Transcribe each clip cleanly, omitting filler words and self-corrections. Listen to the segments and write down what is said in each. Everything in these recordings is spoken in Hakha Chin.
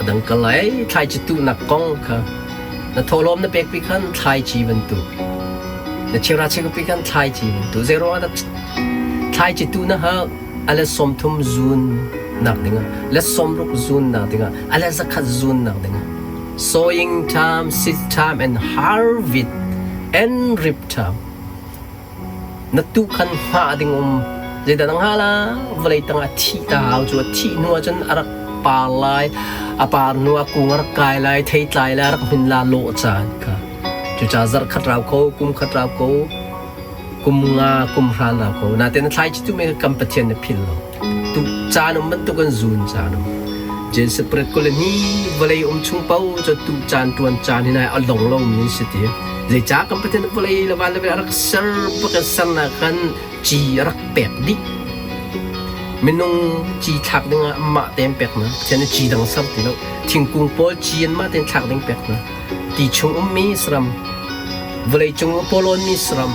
A dang kal lai thlaici tuhnak kong kha na thawhlawm na pek pi khan thlaici bantuk na cheuhra cheukhat pi khan thlaici bantuk zei ruangah dah thlaici tuh na hal a let 30 zun nak dingah let 60 zun nak dingah a let 100 zun nak dingah sowing time seed time and harvest and reap time Na tuu khan hngah ding um. Zeidah na hngah la? Vawlei tangah thi ta hau cu a thih hnu ahcun a rak par lai, a par hnu ah kung a rak kai lai, thei tlai lai, a rak hmin la lawh caan kha. Cucaah zarh khat rau ko, kum khat rau ko, kum nga, kum hran rau ko. Nain na thlaici tu mi kan Pathian na philh lo. Tu caan um bantuk in zun caan um. Jesuh pret kul in hi vawlei um chung paoh cu tu caan tuan caan hi nai a dong lomi an si ti. Zeicah kan Pathian vawlei le van le a rak ser bak in sernak khan ci a rak pek dih. Minung ci thlak dingah mah tein pek hna. Pathian nih ci dang ser ti lo. Thingkung pawl ci an mah tein thlak ding pek hna. Ti chung ummi saram, vawlei cung pawlawnmi saram,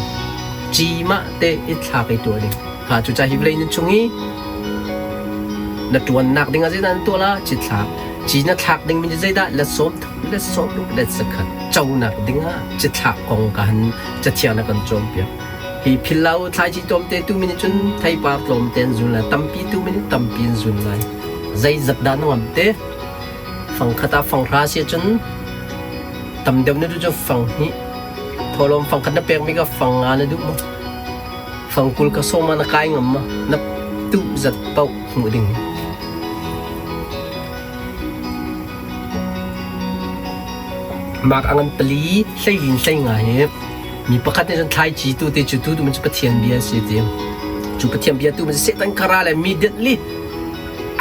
ci mah te i thlak i tuah ding. Kha cucaah hi vawlei nun chung i na ṭuannak ding ah zeidah na tuah la? Cithlak. Ci na thlak dingmi cu zeidah? Let 30, let 60, let 100 conak dingah cithlak kong ka han cathiang na kan cawnpiak. Hi phillo thlaici tlawmte tu mi nih cun theipar tlawmte an zun lai, tampi tu mi nih tampi an zun lai. Zeizat dah na ngam te? Fang khat ah fang hra si ahcun tam deuh na duh cu fang hnih. Thawhlawm fang khat na pekmi kha fang nga na duh maw? Fangkul ka sawm ah na kai ngam ma? Na tuh zat paoh hmuh ding. Mark a ngan pali hleilin hlei nga hi mi pakhat nih cun thlaici tu te cu tu tu cu Pathian bia si ti. Cu Pathian bia tu cu Satan khara le immediately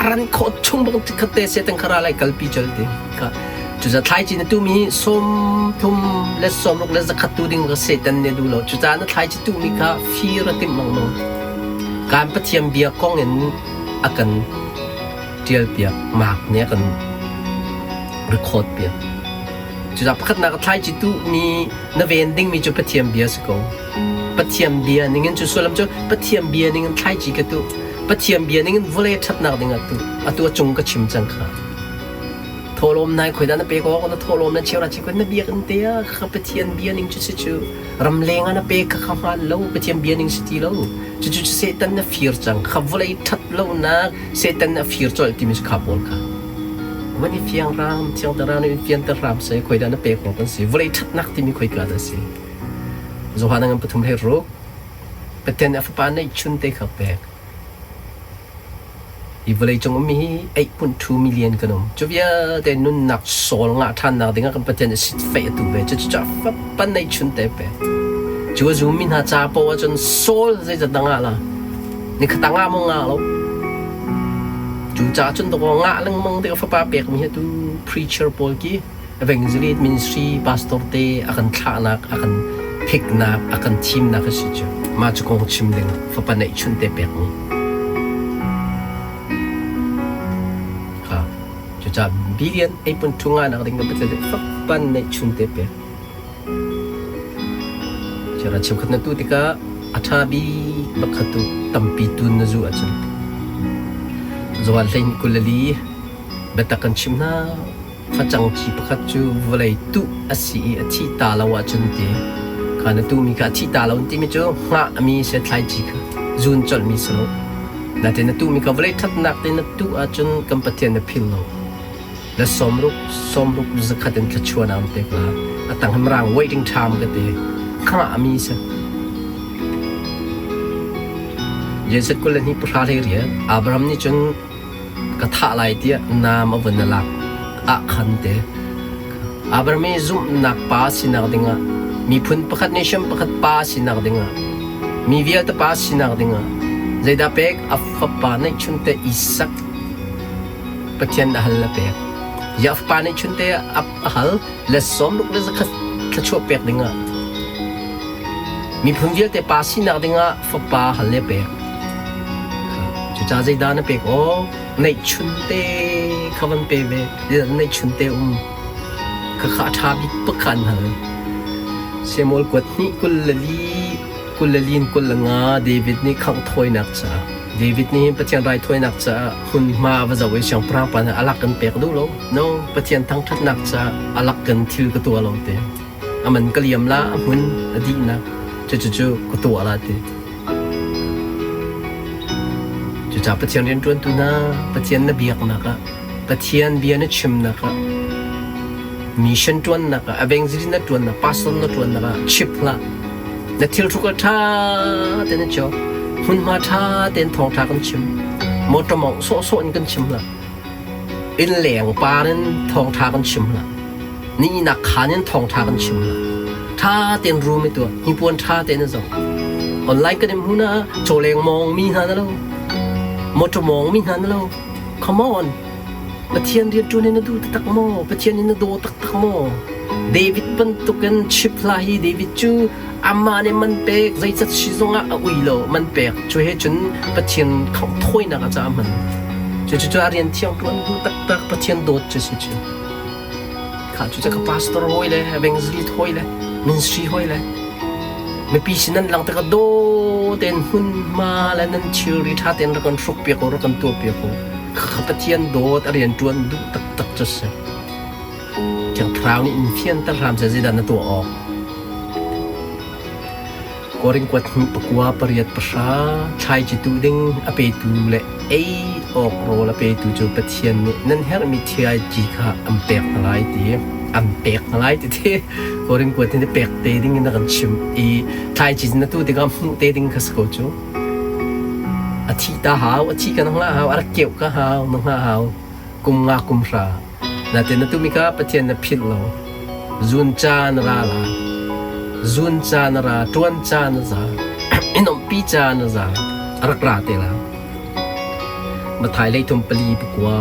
a ran khawh chung bang khat te Satan khara lai kalpi chol ti. Ka Cucaah thlaici na tuhmi hi 30 le 60 le 100 tu ding kha Satan nih a duh lo. Cucaah na thlaici tuhmi kha fir a timh lengmang. Kan Pathian bia kong in a kan ṭialpiak, Mark nih a kan record piak. Cucaah pakhatnak ah thlaici tuhmi na ven dingmi cu Pathian bia si ko. Pathian bia ningin cu sullam cu Pathian bia ningin thlaici ka tuh. Pathian bia ningin vawlei ṭhatnak ding ah tuh. Atu a cung ka chim cang kha. Thawhlawm nai khoi dah na pek awk na thawhlawm na cheu ra che na biakinn te ah kha Pathian bia ning cu si cu ramleng ah na pe kha kha hmaan lo Pathian bia ning si ti lo cu cu Satan na fir cang kha vawlei that lonak Satan na fir colh timi cu kha pawl kha van i fiang ram thiang tara in fianter hram se khoi dah na pek awk an si vawlei thatnak timi khoi ka dah si Johan ngan pathum he ruk Pathian a fapa neih chun te kha pek Hi vawleicung ummi hi 8.2 million kan um. Cu vialte nunnak sawl ngah ṭhannak dingah kan Pathian nih sitfeih a tu ve. Cucu fapan neihchun te pek. Cu a zummi hna ca paoh ahcun sawl zeizat dah ngah la? Nikhat ah ngah maw ngah lo? Cu caah cun dawkaw ngah lengmang tikah fapa pekmi hi atu preacher pawl khi evangelist ministry pastor te a kan thlahnak, a kan phiknak, a kan thimnak a si cu. Mah cu kong chim ding fapa neihchun te pekmi. Kha cucaah billion 8.2 nga nak ding kan pathian fapa neihchun te pek. Chera cheukhat na tu tikah a ṭha bik pakhat tu tampi tun na zu ahcun Johan hleihnih 24 biatak kan chim hna Facang thi pakhat cu vawlei tuh a si i a thih ta lo ahcun ti kha na tuhmi kha a thih ta lo timi cu hngahmi si thlaici kha zun colhmi si lo. Natin na tuhmi kha vawlei ṭhatnak te na tuh ahcun kan Pathian na phil lo. Na 60, 60 zakhat in thluachuah na um pek la. A tang hi mirang waiting time ka ti. Hngahmi si. Jesuh 22 pahra hlei riat Abraham nih cun ka thah lai tiah naam a vun a lak ah khan te Abraham i zumhnak pa sinak dingah miphun pakhat nation pakhat pa sinak dingah mi vialte pa sinak dingah zeidah pek a fapa neihchun te Isak Pathian a hal a pek ya fapa neihchun te a hal le 60 le zakhat thluachuah pek dingah miphun vialte pa sinak dingah fapa hal le pek Cucaah zeidah na pek awk? Neihchun te kha van pe ve. Neihchun te um. Khakha a ṭha bik bak kha an hal. Samuel kuat hnih 24 kul le li in 25 David nih khangh thawinak caah. David nih Pathian raithawinak caah hmunhma a va zoh i siangpahrang pa nih a lak kan pek duh lo. No, Pathian thangṭhatnak caah a lak kan thil ka tuah lo ti. A man ka liam la, a hmun a dihnak cucu ka tuah la ti. Cucaah Pathian rianṭuantu hna, Pathian na biaknak ah, Pathian bia na chimnak ah, mission ṭuannak ah, evangelist na ṭuannak, pastor na ṭuannak ah chip hlah. Na thil hruk ṭha tein na cawk. Hmunhma ṭha tein thawngṭha kan chim. Motor mawngh sawhsawh in kan chim hlah. Inn leng par in thawngṭha kan chim hlah. Ni ihnak khaan in thawngṭha kan chim hlah. Ṭha tein room i tuah. Hnipuan ṭha tein na zoh. Online kan in hmun ah cawleng mawng mi hna na lo. Motor mawng mi hna na lo. Come on. Pathian rianṭuan in na duh taktak maw? Pathian in na daw taktak maw? David bantukin chip hlah hi David cu amah nih man pek zeizat si zongah a ui lo man pek cu he cun Pathian thawinak ah caah a hman. Cucu cu a rian thiang ṭuan duh taktak Pathian dawt cu si cu. Kha cu ka pastor hawi le evangelist hawi le ministry hawi le mipi sin nan lang tikah daw tein hmunhma le nan thilri ṭha tein rak kan hruk piak u rak kan tuah piak u. Kha Pathian dawt a rian ṭuan duh taktak cu si. Thiang Thlarau nih in fianter hram seh zeidah na tuah awk. Korin kuat hnih pakua pariat pahra thlaici tuh ding a petu le ei awk rawl a petu cu Pathian nih nan herhmi thlaici kha an pek hna lai ti an pek hna lai ti ti Korin kuat hi pek te ding in a kan chimh i thlaici na tu tikah hmuh te ding kha si ko cu. A thih ta hau, a thih ka na hngah hau, a rak keuh ka hau, na hngah hau. Kum nga kum hra. Natin na tumi kha Pathian na philh lo. Zun caan ra la. Zun caan ra, ṭuan caan a za. In umpi caan a za. A rak ra te la. Mathai leithum pali pakua.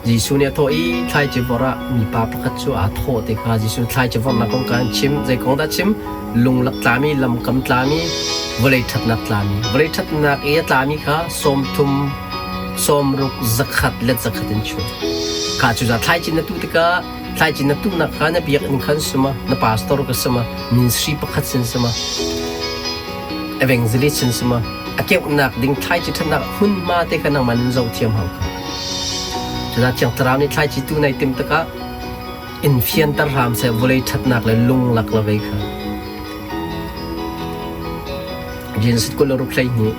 Jesuh nih a thawh i thlaici vorh ah mipa pakhat cu aa thawh ti kha Jesuh thlaici vorhnak kong kha an chim. Zei kong dah chim? Lunglak tlami, lamkam tlami, vawlei ṭhatnak tlami. Vawlei ṭhatnak i a tlami kha sawmthum, sawmruk, zakhat let zakhat in chuah. Kha cucaah thlaici na tuh tikah thlaici na tuhnak kha na biakinn khan suma, na pastor ka suma, ministry pakhat sin suma, evangelist sin suma, a keuhnak ding thlaici ṭhatnak hmunhma te kha nangmah nan zoh thiam hau kha. Cucaah Thiang Thlarau nih thlaici tu nai tim tikah in fianter hram seh vawlei ṭhatnak le lunglak le vei kha. Genesis 26 hleihnih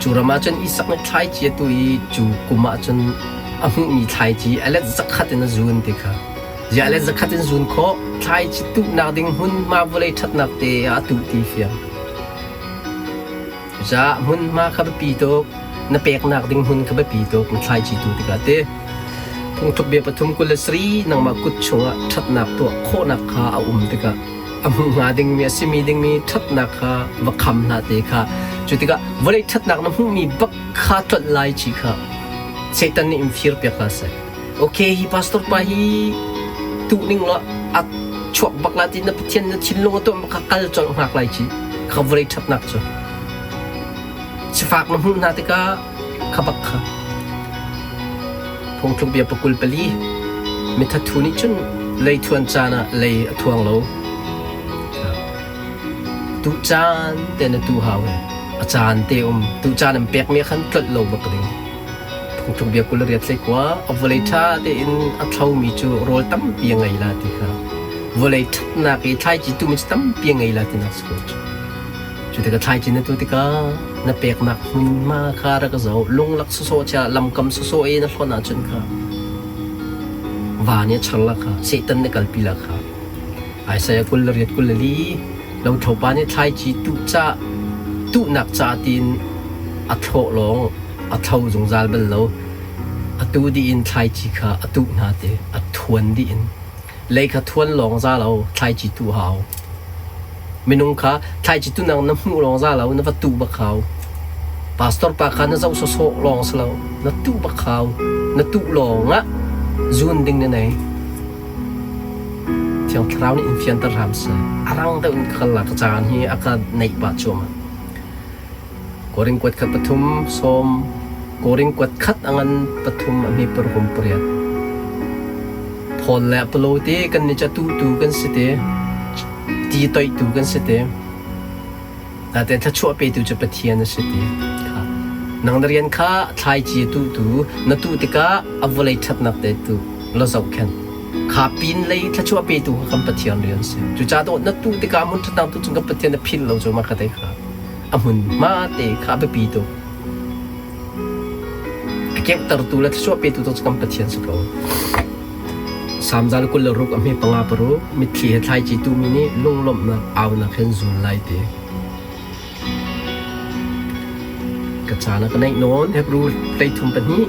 cu ram ah cun Isak nih thlaici a tuh i cu kum ah cun a hmuhmi thlaici a let zakhat in a zun ti kha. Ziah a let zakhat in zun khawh thlaici tuhnak ding hmunhma vawlei ṭhatnak te ah a tuh ti fiang. Cucaah hmunhma kha biapi tuk, na peknak ding hmun kha biapi tuk, na thlaici tu tikah ti. Phungthluk bia pathum 23 nangmah kut chungah ṭhatnak tuah khawhnak kha a um tikah a hmuh hnga dingmi a simi dingmi ṭhatnak kha va kham hlah te kha. Cu tikah vawlei ṭhatnak na hmuhmi bak kha tlolh lai ci kha Satan nih in fir piak hlah seh. Okay, hi pastor pa hi tuh ning law a chuak bak la ti na Pathian na thinlung a tuah bak kha kal colh hngak lai ci kha vawlei ṭhatnak cu sifak na hmuh hna tikah kha bak kha phungthluk bia pakul pali mithathu nih cun lei thuan caan ah lei a thuang lo tu caan te na tu hau a caan te um tu caan an pek mi khan tlolh lo bak ding Phungthluk bia 28 hlei a vawlei ṭha tein a thlomi cu rawl tampi a ngei la ti kha vawlei ṭhatnak i thlaici tuhmi cu tampi a ngei la tinak si ko cu. Cu tikah thlaici na tuh tikah na peknak hmunhma kha rak zoh lunglak sawsawh chia lamkam sawsawh i na hlonh ahcun kha va nih a char la kha Satan nih kalpi la kha Isaiah 28 24 lothlopa nih thlaici tuh ca tuhnak ca tiin a thlawh lawng a thlo zungzal bal lo. Atu dih in thlaici kha a tuh hna ti a thuan dih in lei kha thuan lawng za lo thlaici tuh hau. Minung kha thlaici tuhnak na hmuh lawng za lo na va tuh bak hau. Pastor pa kha na zoh sawsawh lawng si lo na tuh bak hau. Na tuh lawng ah zun ding na nei. Thiang Thlarau nih in fianter hram seh. A rang deuh in ka kal la ka caan hi a ka neih pah cuahmah. Korin kuat khat pathum sawm Korin kuat khat a ngan pathum a hme parhum pariat. Paul le Apollo te kan ni ca tu kan si te ti toihtu kan si te. Natein thluachuah petu cu Pathian a si ti kha. Nang na rian kha thlaici a tuhtu na tuh tikah a vawlei ṭhatnak te tu la zohkhenh. Kha pin lei thluachuah petu kha kan Pathian rian si. Cucaah dawt na tuh tikah hmun ṭhatnak tu cun kan Pathian na philh lo cu mah kha te kha a hmun hma te kha a biapi tuk. A keuhtertu le thluachuah petu tu cu kan Pathian si ko. Salm 26 a hme panga paruk mitthli he thlaici tumi nih lunglawmhnak aunak hin zul lai ti. Ka caan a ka neih nawn. Hebru 33 pahnih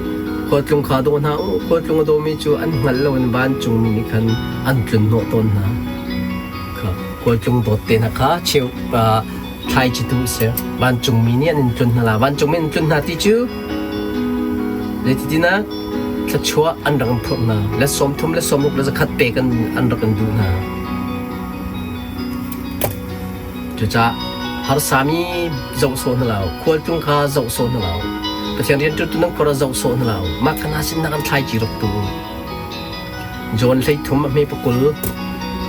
Khualtlung kha daw hna u. Khualtlung a dawmi cu an hngalh loin vancungmi nih khan an tlunhnawh tawn hna. Kha khualtlung dawt te hna kha cheu thlaici tu a si. Vancungmi nih an in tlun hna la. Vancungmi an tlun hna ti cu zeititin ah thluachuah an rak in phurh hna. Le 30 le 60 le 100 pek an rak in duh hna. Cucaah harsami zoh sawh hna lo, khualtlung kha zoh sawh hna lo, Pathian rianṭuantu nan khor ah zoh sawh hna lo, mah kha hna sin nak an thlaici rak tu. John 13 a hme pakul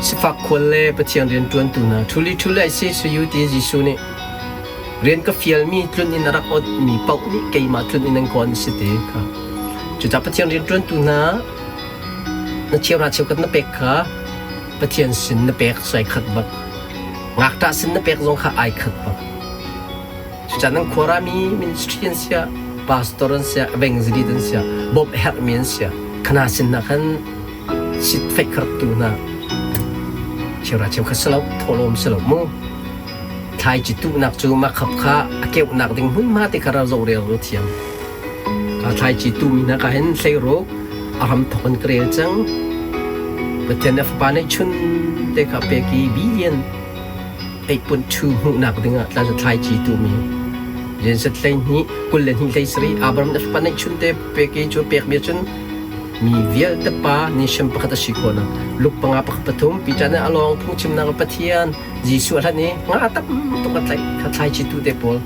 sifak khual le Pathian rianṭuantu hna truly truly I say to you ti Jesuh nih rian ka fialmi tlun in a rak ot mi paoh nih keimah tlun in an kawn si ti kha. Cucaah Pathian rianṭuantu hna na cheuhra cheukhat na pek kha Pathian sin na pek sai khat bak. Ngakṭah sin na pek zong kha ai khat bak. Cucaah nan khuarami ministry an siah, pastor an siah, evangelist an siah, bawmh herhmi an siah, khana sin hna khan sitfek kha rak tu hna. Cheuhra cheukhat si lo, thawhlawm si lo mu. Thlaici tuhnak cu mah khap kha a keuhnak ding hmunhma te kha ra zoh rel ru thiam. Ka thlaici tuhmi hna ka hin hleiruk a hram thawk in ka rel cang. Pathian nih a fapa neihchun te kha pek i billion 8.2 hmuhnak dingah tla cu thlaici tuhmi. Genesis 12 22 hlei Abraham nih a fapa neihchun te pek i cu pekmi cun mi vialte pa nation pakhat a si khawhnak Luke panga pakhat pathum Peter nih a lawng phungchimnak Pathian Jesuh a hlan i nga tam tuk a tlaih kha thlaici tu te pawl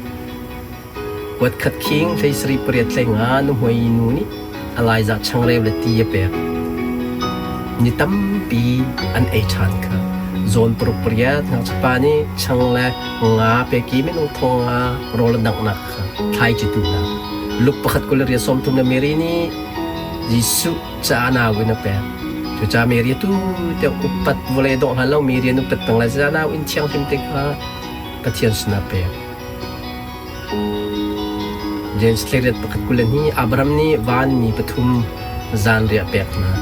kuat khat khing hlei sarih pariat hlei nga nuhmei nu nih a laiza changreu le ti a pek. Ni tampi an ei ṭhan kha. Zawn paruk pariat ngakchiapa nih chang le nga pek i minung thong nga rawl a danghnak kha thlaici tuhnak. Luke pakhat 20 riat 30 le Mary nih Jesuh ca nau in a pek. Cucaah Mary tu te upat vawlei dawh hlan lo Mary an upat peng lai ca nau in thianghlim te kha Pathian sinah pek. James 21 pakhat 22 Abraham nih vanmi pathum zanriah pek hna.